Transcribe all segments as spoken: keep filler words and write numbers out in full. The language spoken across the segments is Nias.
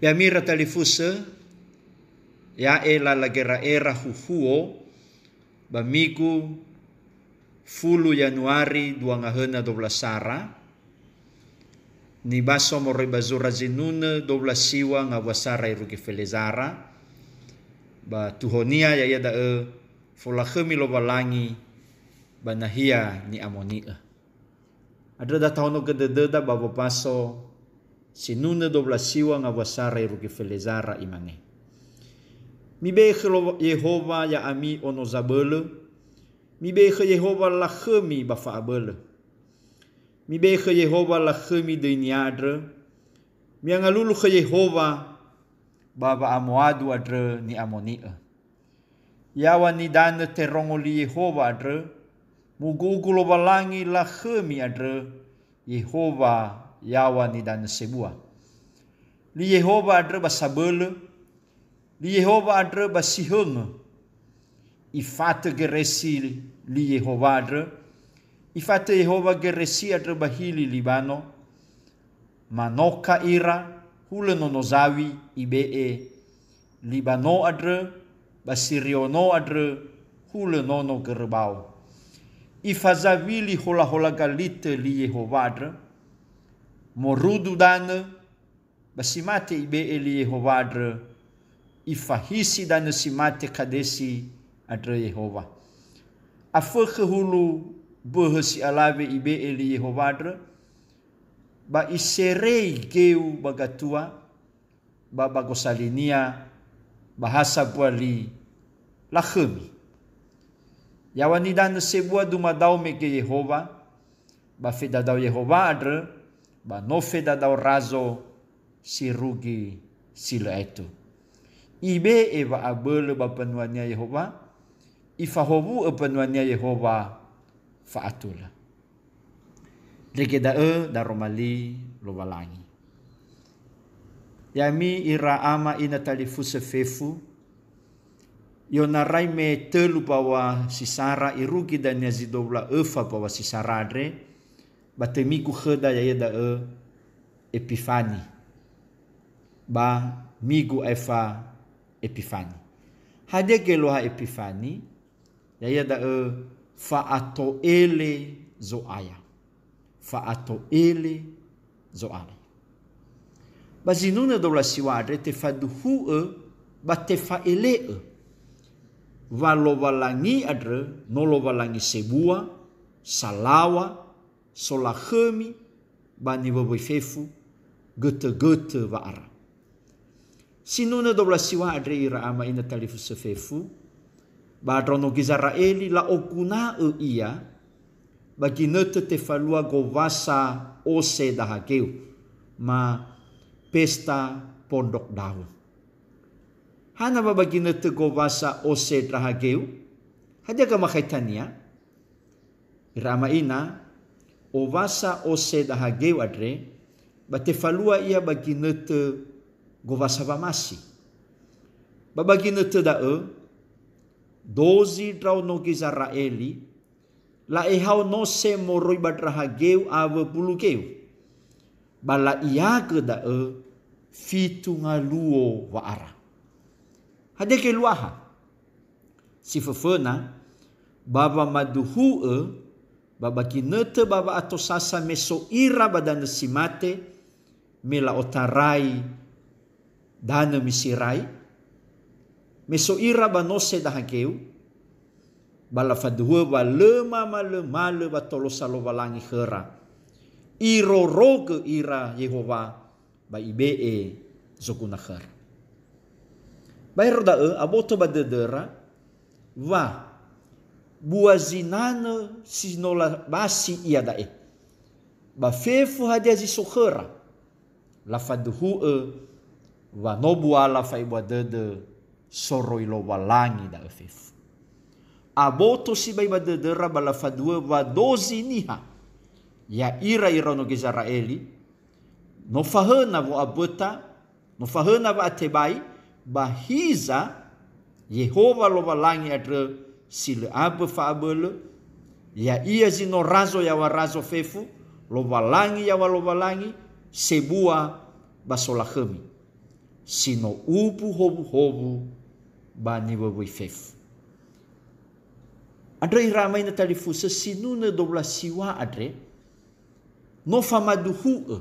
Peamira talifusö, ya'e lala gera'era huhuo ba migu fulu Yanuari dua ngahöna dua belas sara, nibaso moroi ba zura zinunö dua belas siwa ngawua sara irugi felezara, ba tuhonia ya'ia da'ö folakhömi Lowalangi ba nahia ni'amoni'ö. Andrö datahonogö dödöda ba wobaso sinunö dua belas siwa ngawua sara irugi felezara, imane, Mibe'e khö Lo-, Yehowa ya'ami ono zabölö, mibe'e khö Yehowa lakhömi ba fa'abölö. Mibe'e khö Yehowa lakhömi döinia andrö, mi'angalulu khö Yehowa ba wa'amoadu andrö ni'amoni'ö. Yaŵa nidanö terongo li Yehowa andrö, mugu'ugu Lowalangi lakhömi andrö, Yehowa yaŵa nidanö sebua. Li Yehowa andrö ba sabölö, li Yehowa andrö ba sihöngö. Ifatö geresi li Yehowa andrö, ifatö Yehowa geresi andrö ba hili Libano, Manoka ira, hulö nono zaw̃i ibe'e Libano andrö, ba Siriono andrö, hulö nono göröbao. Ifazawili holahola galitö li Yehowa andrö, morudu danö, ba si mate ibe'e li Yehowa andrö, ifahisi danö si mate Kadesi andrö Yehowa. Afökhö hulu böhö si alawe ibe'e li Yehowa andrö, ba iserei geu ba gatua, ba ba gosalinia, ba ha sambua li lakhömi. Yaŵa nidanö sebua dumadao mege Yehowa, ba fedadao Yehowa andrö, ba no fedadao razo si rugi si lö aetu. Ibe'e wa'abölö ba mbanuania Yehowa, ifahowu'ö mbanuania Yehowa fa'atulö. Ndrege da'ö daroma li Lowalangi. Ya'ami ira ama ina talifusö fefu, i'onarai me tölu mbaŵa si sara irugi dania zi dua wulu a öfa mbaŵa si sara andre, ba töi migu khöda, ya'ia da'ö Epifani. Ba migu aefa Epifani. Hadia geluaha Epifani? Ya'ia da'ö fa'ato'ele Zo'aya. Fa'ato'ele Zo'aya. Ba zinunö dua wulu a siŵa andre tefaduhu'ö ba tefa'ele'ö wa Lowalangi andrö no Lowalangi sebua, salaŵa, solakhömi, ba niwöwöi fefu, götögötö wa'ara. Sinunö dua wulu a siŵa andre ira ama ina talifusö fefu, ba ndraono Gizera'eli la'oguna'ö ia ba ginötö tefalua gowasa ose dahageu, ma pesta pondrok dawö. Hana wa ba ginötö gowasa ose ndrahageu? Hadia gamakhaitania? Ira ama ina, owasa ose dahageu andre, ba tefalua ia ba ginötö gowasa wamasi. Ba ba ginötö da'ö, dozi ndraono Gizera'eli, la'ehao nose moroi ba ndrahageu awö mbulugeu. Ba la'iagö da'ö fitu ngaluo wa'ara. Hadia geluaha? Si föföna, ba wamaduhu'ö ba ba ginötö ba wa'atosasa me so ira ba danö si mate, me la'otarai danö Miserai, me so ira ba nose dahageu, ba lafaduhu'ö wa lö mamalömalö watolosa Lowalangi khöra. Irorogö ira Yehowa ba ibe'e zoguna khöra. Baero da'ö aboto ba dödöra wa bua zinanö si no labasi iada'e. Ba fefu hadia zi so khöra, lafaduhu'ö wa no buala fa'ebua dödö soroi Lowalangi da'ö fefu. Aboto sibai ba dödöra ba lafaduhu'ö wa dozi niha, ya'ira iraono Gizera'eli, no fahöna wo'aböta, no fahöna wa'atebai, ba hiza Yehowa Lowalangi andrö si lö ambö fa'abölö, ya'ia zi no razo yaŵa razo fefu, Lowalangi yaŵa Lowalangi, sebua ba solakhömi. si no umbu howuhowu ba niwöwöi fefu. Andrö ira ama ina talifusö sinunö dua belas siwa andre, no famaduhu'ö.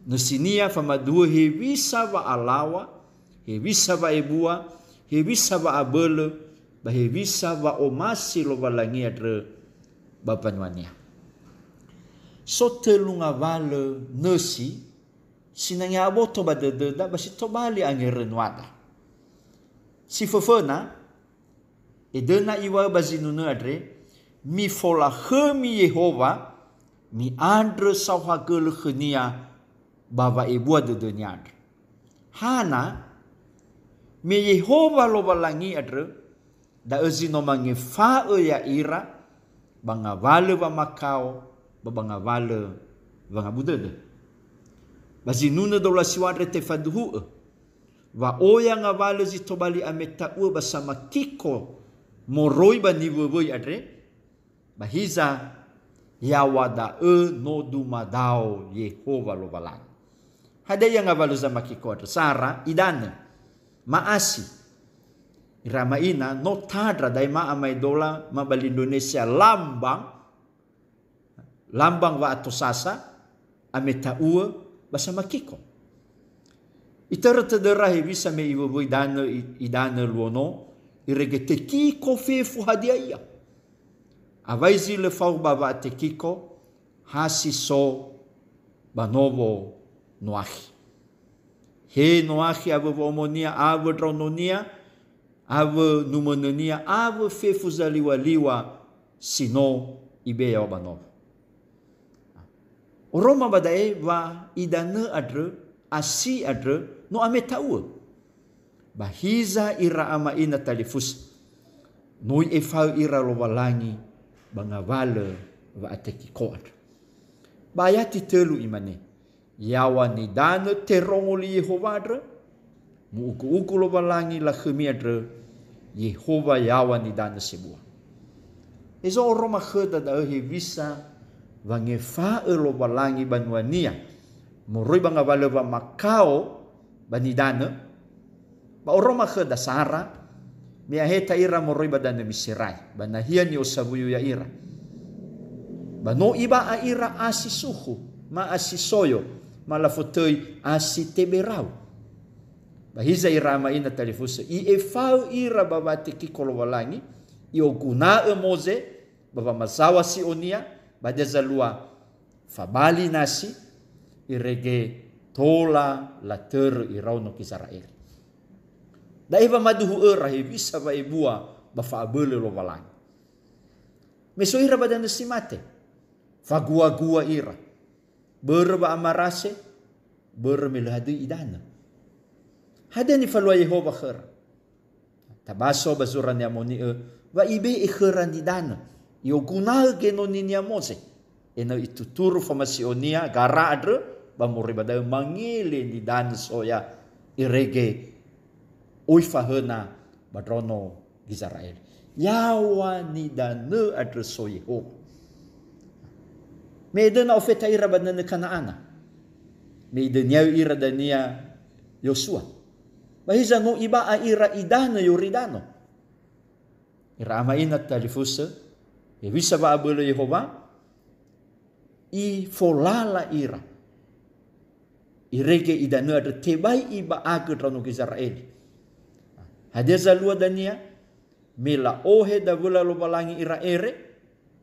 Nösinia famaduhu'ö hewisa wa'alaŵa, hewisa wa'ebua, hewisa wa'abölö, ba hewisa wa'omasi Lowalangi andrö ba mbanuania. So tölu ngawalö nösi, sinangea aboto ba dödöda ba si tobali angerönuada. Si föföna, edöna iŵa'ö ba zinunö andre, "Mifolakhömi Yehowa, mi'andrö saohagölö khö-Nia ba wa'ebua dödönia andrö." Hana, me Yehowa Lowalangi andrö, da'ö zi no mangefa'ö ya'ira ba ngawalö wamakao ba ba ngawalö wangabu dödö. Ba zinunö dua belas siwa andre tefaduhu'ö, wa oya ngawalö zi tobali ameta'uö ba samakiko moroi ba niwöwöi andre, ba hiza, yaŵa da'ö no dumadao Yehowa Lowalangi. Hadia ia ngawalö zamakiko andrö? Sara, idanö, ma'asi. Ira ama ina, no tandra da'e ma amaedola ma ba li Indonesia lambang, lambang wa'atosasa, ameta'uö, ba samakiko. Itörö tödöra hewisa me iwöwöi danö i-, idanö luo no, irege tekiko fefu hadia ia. Awai zi lö fao ba wa'atekiko, ha si so ba nowo Noakhi. He Noakhi awö wo'omonia, awö ndraononia, awö numönönia, awö fefu zaliŵaliŵa si no ibe'e ya'o ba nowo. Oroma ba da'e wa idanö andrö, asi andrö, no ameta'uö. Ba hiza ira ama ina talifusö, no i'efa'ö ira Lowalangi ba ngawalö wa'atekiko andrö. Ba ayati tölu imane, "Yaŵa nidanö terongo li Yehowa andrö, mu'ugu'ugu Lowalangi lakhömi andrö, Yehowa yaŵa nidanö sebua." Ezo oroma khöda da'ö hewisa wangefa'ö Lowalangi banua-Nia moroi ba ngawalö wamakao ba nidanö, ba oroma khöda sara, me aheta ira moroi ba danö Miserai, ba nahia ni'osawuyu ya'ira. Ba no iba'a ira asi sukhu, ma asi soyo, ma lafotöi asi teberau. Ba hiza ira ama ina talifusö, i'efa'ö ira ba wa'atekiko Lowalangi, i'oguna'ö Moze, ba wamazaŵa si'onia, ba hadia zalua fabali nasi, irege tola latörö iraono Gizera'eli. Da'e wamaduhu'öra hewisa wa'ebua ba fa'abölö Lowalangi. Me so ira ba danö si mate, faguagua ira. Börö wa'amarase, börö me lö hadöi idanö. Hadia nifalua Yehowa khöra? Tabaso ba zura ni'amoni'ö, wa ibe'e khöra nidanö, i'oguna'ö genoni-Nia Moze, ena'ö ituturu famasi'onia gara andrö, ba moroi ba da'ö mangele nidanö soya, irege oi fahöna ba ndraono Gizera'eli. Yaŵa nidanö andrö so Yehowa. Me edöna ofeta ira ba nönö Kana'ana. Me idöniaö ira dania Yosua. Ba hiza no iba'a ira idanö Yoridano. Ira ama ina talifusö, hewisa wa'abölö Yehowa, ifolala ira. Irege idanö andrö tebai iba'agö ndraono Gizera'eli. Hadia zalua dania? Me la'ohe dawöla Lowalangi ira ere,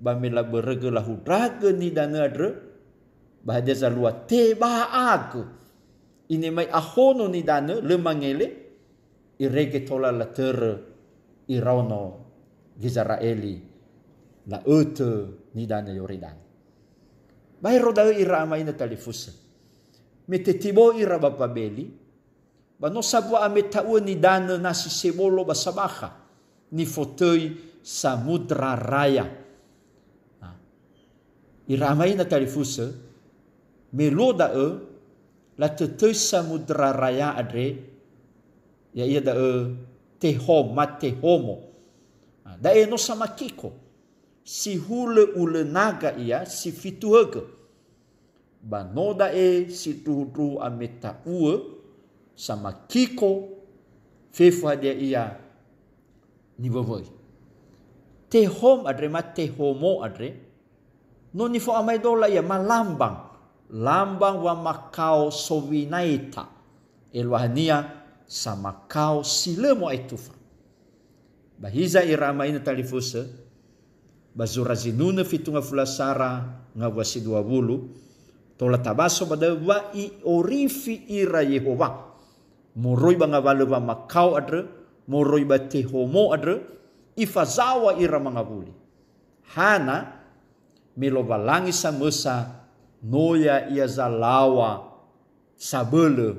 ba me labörögö lahundragö nidanö andrö, ba hadia zalua teba'agö. Inemai ahono nidanö, lö mangele, irege tola latörö iraono Gizera'eli, la'ötö nidanö Yoridano. Baero da'ö ira ama ina talifusö. Me tetibo ira ba Babeli, ba no sambua ameta'uö nidanö nasi sebolo ba sabakha, nifotöi Samudra Raya. Nah, ira ama ina talifusö, me luo da'ö, latötöi Samudra Raya andre, ya'ia da'ö Tehom, Matehomo. Nah, da'e no samakiko, si hulö ulö naga ia si fitu högö. Ba no da'e sindruhundruhu ameta'uö samakiko, fefu hadia ia niwöwöi. Tehom andre ma tehomo andre, no nifo'amaedola ia ma lambang, lambang wamakao sowinaeta, eluahania samakao si lö mo'aetufa. Ba hiza ira ama ina talifusö, ba zura zinunö fitu ngafulu a sara ngawua si dua wulu, tola tabaso ba da'ö wa i'orifi ira Yehowa. Moroi ba ngawalö wamakao andrö, moroi ba tehomo andrö, ifazaŵa ira mangawuli. Hana, me Lowalangi samösa no ya'ia zalaŵa sabölö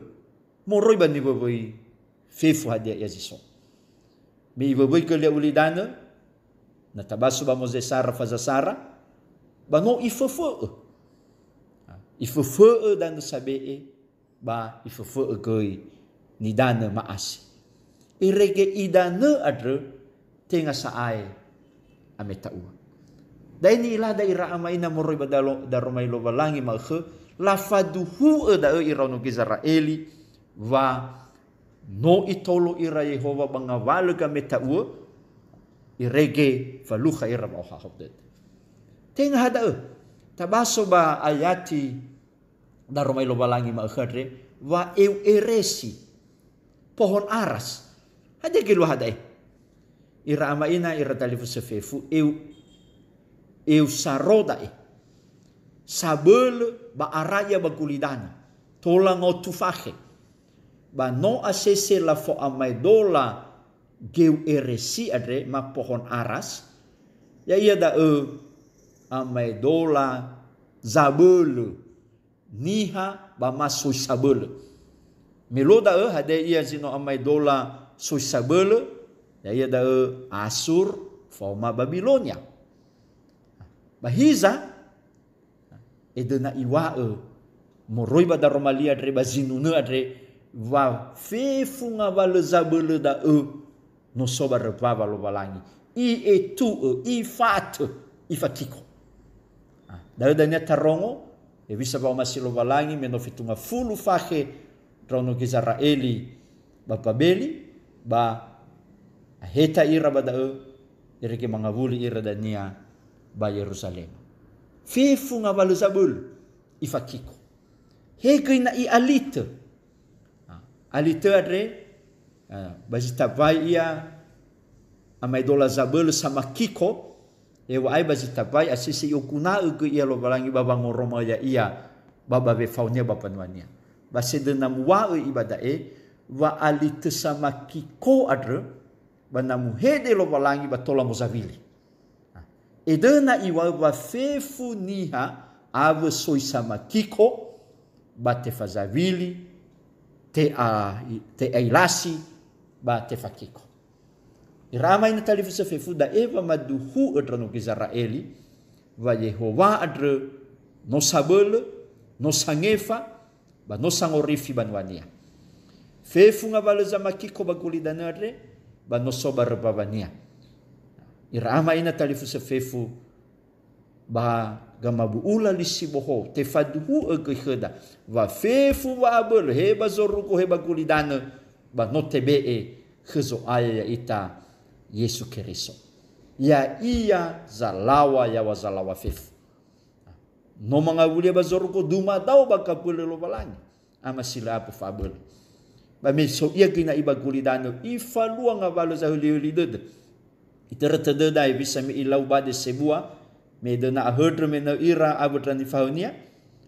moroi ba niwöwöi fefu hadia ia zi so. Me iwöwöigö li ya'ulidanö, na tabaso ba Mozesara fazasara, ba no iföfö'ö. Iföfö'ö danö sabe'e, ba iföfö'ö göi nidanö ma'asi. Irege idanö andrö tenga sa'ae ameta'ua. Da'e ni'ilada ira ama ina moroi ba dalo-, daroma li Lowalangi ma'ökhö, lafaduhu'ö da'ö iraono Gizera'eli wa no itolo ira Yehowa ba ngawalö gameta'uö, irege falukha ira wa'ohahau dödö. Tenga ha da'ö, tabaso ba ayati daroma li Lowalangi ma'ökhö andre, wa eu eresi, pohon aras. Hadia gelua ha da'e? Ira ama ina, ira talifusö fefu, eu, eu saro da'e. Sabölö ba ara ia ba gulidanö. Tola ngaotu fakhe. Ba no asese lafo'amaedola geu eresi andre ma pohon aras, ya'ia da'ö amaedola zabölö niha ba ma soi sabölö. Me luo da'ö, hadia ia zi no amaedola soi sabölö, ya'ia da'ö Asur faoma Babilonia. Ba hiza, edöna iŵa'ö moroi ba daroma li andre ba zinunö andre, wa fefu ngawalö zabölö da'ö no so ba römbaŵa Lowalangi. I'etu'ö, ifatö, ifakiko. Ah, da'ö dania tarongo, hewisa wa'omasi Lowalangi me no fitu ngafulu fakhe ndraono Gizera'eli ba Babeli, ba aheta ira ba da'ö, irege mangawuli ira dania ba Yeruzalema. Fefu ngawalö zabölö ifakiko. He göi na i'alitö. Ah, alitö andre, ah, ba zi tambai ia amaedola zabölö samakiko, eŵa'ae ba zi tambai asese i'oguna'ö göi ia Lowalangi ba wangoroma ya'ia ba, ba wefaonia ba mbanuania. Ba sedöna muŵa'ö iba da'e, wa alitö samakiko andrö, ba na muhede Lowalangi ba tola mozawili. Edöna iŵa'ö wa fefu niha awö soi samakiko, ba tefazawili, te'a-, te'ailasi, ba tefakiko. Ira ama ina talifusö fefu, da'e wamaduhu'ö ndraono Gizera'eli, wa Yehowa andrö no sabölö, no sangefa, ba no sangorifi banuania. Fefu ngawalö zamakiko ba gulidanö andre, ba no so ba römbaŵania. Ira ama ina talifusö fefu, ba gamabu'ula li sibohou, tefaduhu'ö göi khöda, wa fefu wa'abölö, he ba zorugo, he ba gulidanö, ba no tebe'e khö Zo'aya ya'ita Yesu Keriso. Ya'ia zalaŵa yaŵa zalaŵa fefu. No mangawulia ba zorugo, dumadao ba gabölö Lowalangi, Ama si lö abu fa'abölö. Ba me so ia göi na'i ba gulidanö, ifalua ngawalö zahöli-höli dödö. Itörö tödöda hewisa me ilau bade sebua, me döna ahöndrö me nö ira awö ndra nifahaönia.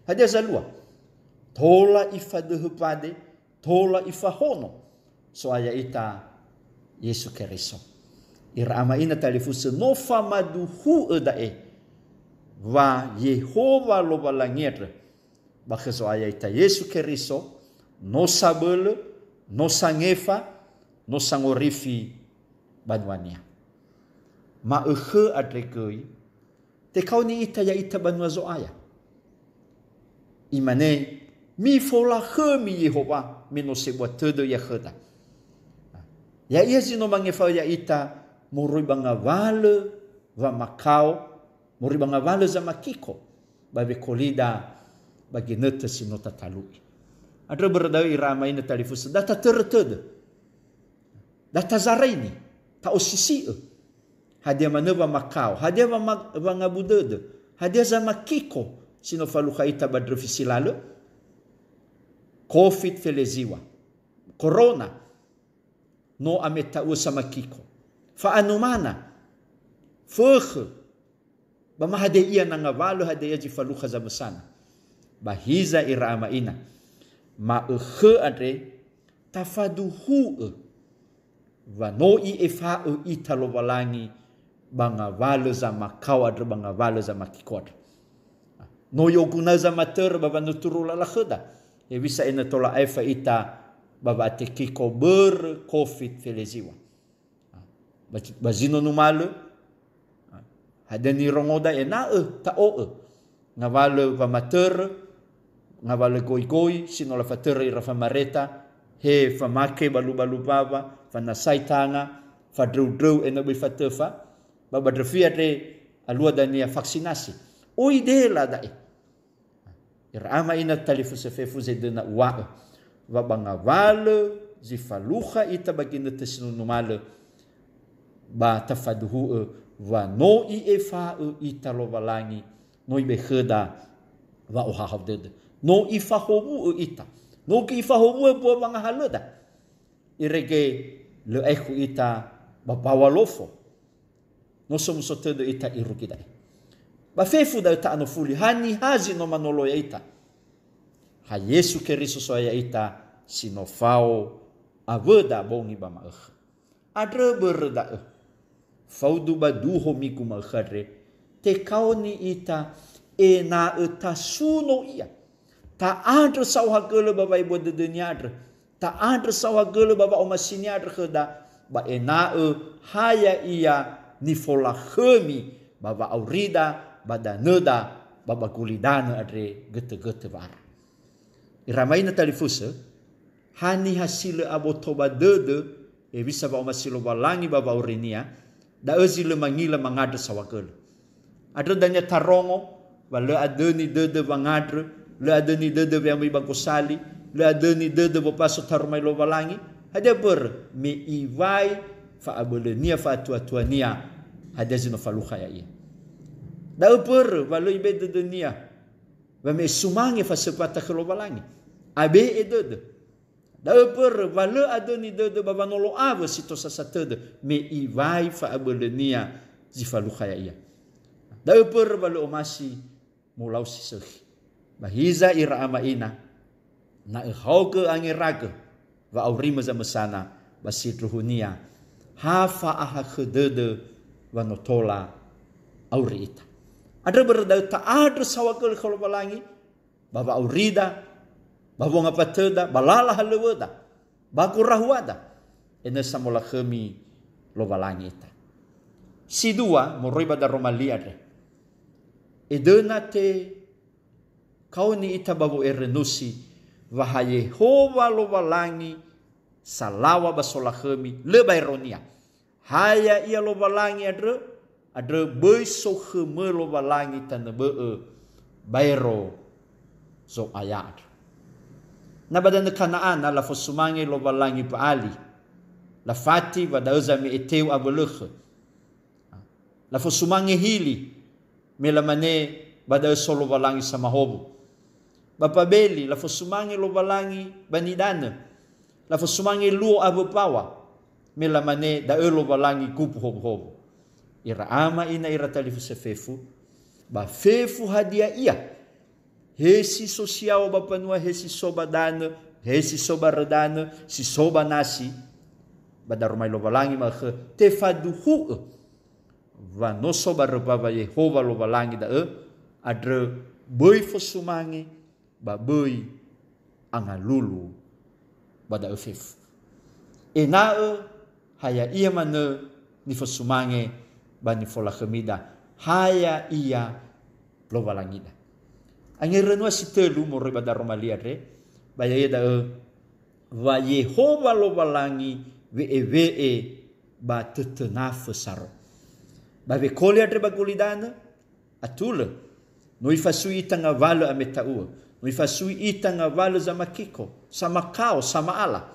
Hadia zalua? Tola ifadöhö bade, tola ifahono So'aya ita Yesu Keriso. Ira ama ina talifusö, no famaduhu'ö da'e wa Yehowa Lowalangi andrö ba khö Zo'aya ita Yesu Keriso, no sabölö, no sangefa, no sangorifi banuania. Ma'ökhö andre göi, tekaoni ita ya'ita banua Zo'aya. Imane, "Mifolakhömi Yehowa, me no sebua tödö ia khöda." Ya'ia zi no mangefa'ö ya'ita moroi ba ngawalö wamakao, moroi ba ngawalö zamakiko, ba wekolida ba ginötö si no tatalu'i. Andrö börö da'ö ira ama ina talifusö, da tatörö tödö. Da tazaraini, ta'osisi'ö. Hadia manö wamakao, hadia wama-, wangabu dödö, hadia zamakiko si no falukha ita ba ndröfi si lalö? Covid feleziwa, korona, no ameta'uö samakiko. Fa'anumana, fökhö, ba ma hadia ia na ngawalö, hadia ia zi falukha zamösana. Ba hiza ira ama ina, ma'ökhö andre tafaduhu'ö wa no I'efa'ö ita Lowalangi ba ngawalö zamakao andrö, ba ngawalö zamakiko andrö. No i'oguna'ö zamatörö ba wanuturu lala khöda, hewisa ena'ö tola aefa ita ba wa'atekiko börö Covid feleziwa. Ba, ba zi no numalö, hadia nirongoda ena'ö ta'o'ö? Ngawalö wamatörö, ngawalö goigoi si no lafatörö ira famareta, he famake balubalu mbawa, fanasai tanga, fandröundröu ena'ö böi fatöfa, ba ba ndröfi andre alua dania vaksinasi. Oi dela da'e. Ira ama ina talifusö fefu, zedöna uŵa'ö, wa ba ngawalö zi falukha ita ba ginötö si no numalö, ba tafaduhu'ö wa no I'efa'ö ita Lowalangi, no Ibe'e khöda wa'ohahau dödö. No Ifahowu'ö ita. No gö Ifahowu'ö mbua wangahalöda. Irege lö aekhu ita ba mbaŵa lofo. No somuso tödö ita irugi da'e. Ba fefu da'ö ta'anofuli, haniha zi no manolo ya'ita? Ha Yesu Keriso So'aya ya'ita si no fao awöda bongi ba ma'ökhö. Andrö börö da'ö, faudu ba duho migu ma'ökhö andre, tekaoni ita ena'ö tasuno Ia. Ta'andrö saohagölö ba wa'ebua dödö-Nia andrö. Ta'andrö saohagölö ba wa'omasi-Nia andrö khöda, ba ena'ö ha ya'ia nifolakhömi ba wa'aurida, ba danöda, ba ba gulidanö andre götögötö wa'ara. Ira ama ina talifusö, haniha si lö aboto ba dödö, hewisa wa'omasi Lowalangi ba wa'aurinia, da'ö zi lö mangila mangandrö saohagölö. Andrö dania tarongo wa lö adöni dödö wangandrö, lö adöni dödö we'amöi ba gosali, lö adöni dödö wopaso tarumai Lowalangi. Hadia börö? Me iŵa'ö fa'abölönia, fa'atuatuania, hadia zi no falukha ya'ia. Da'ö börö wa lö ibe'e dödönia wame'e sumange fasömbata khö Lowalangi. Abe'e dödö. Da'ö börö wa lö adöni dödö ba wanolo awö si tosasa tödö, me iŵa'ö fa'abölönia zi falukha ya'ia. Da'ö börö wa lö omasi molau si sökhi. Ba hiza ira ama ina, na öhaogö angeragö wa'aurimö zamösana ba sindruhunia, ha fa'ahakhö dödö wa no tola auri ita. Andrö börö da'ö ta'andrö saohagölö khö Lowalangi, ba wa'aurida, ba wongafatöda, ba lala halöwöda, ba gorahuada, ena'ö samolakhömi Lowalangi ita. Si dua, moroi ba daroma li andre. Edöna tekaoni ita ba wo'erönusi wa ha Yehowa Lowalangi salaŵa ba solakhömi, lö baero-Nia. Ha ya'ia Lowalangi andrö, andrö böi sokhömö Lowalangi tanö bö'ö baero Zo'aya andrö. Na ba danö Kana'ana lafosumange lowalangi Ba'ali, lafati wa da'ö zame'e teu awölökhö. Lafosumange Hili, me lamane ba da'ö so lowalangi samahowu. Ba Babeli, lafosumange lowalangi ba nidanö. Lafosumange luo awö mbaŵa, me lamane da'ö lowalangi gumbu howuhowu. Ira ama ina ira talifusö fefu, ba fefu hadia ia, he si so siaŵa ba mbanua, he si so ba danö, he si so ba rödanö, si so ba nasi, ba daromai Lowalangi ma'ökhö, tefaduhu'ö wa no so ba römbawa Yehowa Lowalangi da'ö, andrö böi fosumange, ba böi angalulu ba da'ö fefu. Ena'ö ha ya'ia manö nifosumange ba nifolakhömida, ha ya'ia Lowalangida. Angerönua si tölu moroi ba daroma li andre, ba ya'ia da'ö wa Yehowa Lowalangi we'ewe'e ba tötönafö saro. Ba wekoli andre ba gulidanö, atulö. No ifasui ita ngawalö ameta'uö. Mifasui ita ngawalö zamakiko, samakao, sama'ala.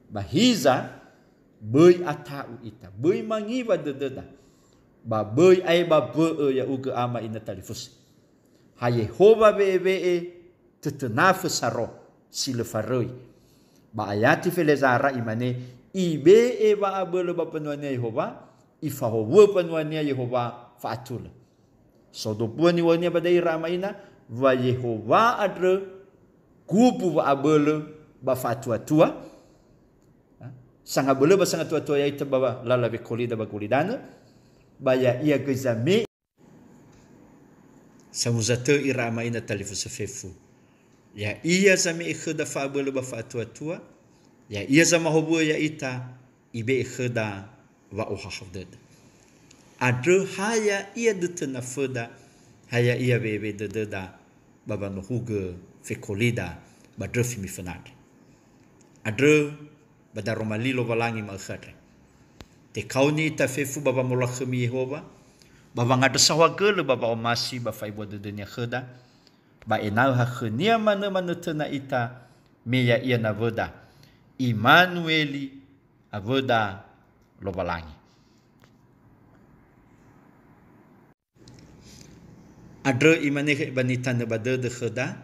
Ba hiza, böi ata'u ita, böi mangiwa dödöda, ba böi ae ba wö'ö ya'ugö ama ina talifusö. Ha Yehowa we'ewe'e tötönafö saro si lö faröi. Ba ayati felezara imane, ibe'e wa'abölö ba mbanua-Nia Yehowa, ifahowu'ö mbanua-Nia Yehowa fa'atulö. So dombua niŵa'önia ba da'ira ama ina, wa Yehowa andrö gumbu wa'abölö ba fa'atuatua, sangabölö ba sangatuatua ya'ita ba lala wekolida ba gulidanö, ba ya'ia göi zame'e. Samuza tö ira ama ina talifusö fefu. Ya'ia zame'e khöda fa'abölö ba fa'atuatua, ya'ia zamahowu'ö ya'ita, ibe'e khöda wa'ohahau dödö. Andrö ha ya'ia dötönaföda, ha ya'ia we'ewe'e dödöda ba wanohugö fekolida ba ndröfi mifönandrö. Andrö ba daroma li Lowalangi ma'ökhö andre. Tekaoni ita fefu ba wamolakhömi Yehowa, ba wangandrö saohagölö ba wa'omasi ba fa'ebua dödönia khöda, ba ena'ö ha khönia manö manötöna ita, me ya'ia nawöda, Imanueli, awöda Lowalangi. Andrö imane ba nitanö ba dödö khöda,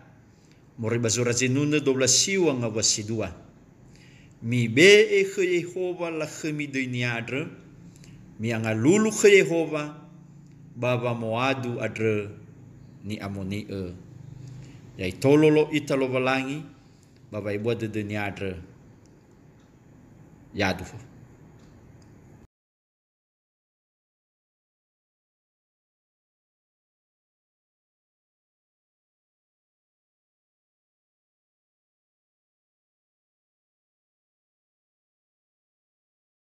moroi ba zura zinunö dua belas siwa ngawua si dua. Mibe'e khö Yehowa lakhömi döinia andrö, mi'angalulu khö Yehowa, ba wamoadu andrö ni'amoni'ö. Ya'itolo lo ita Lowalangi, ba wa'ebua dödönia andrö. Yaduhu.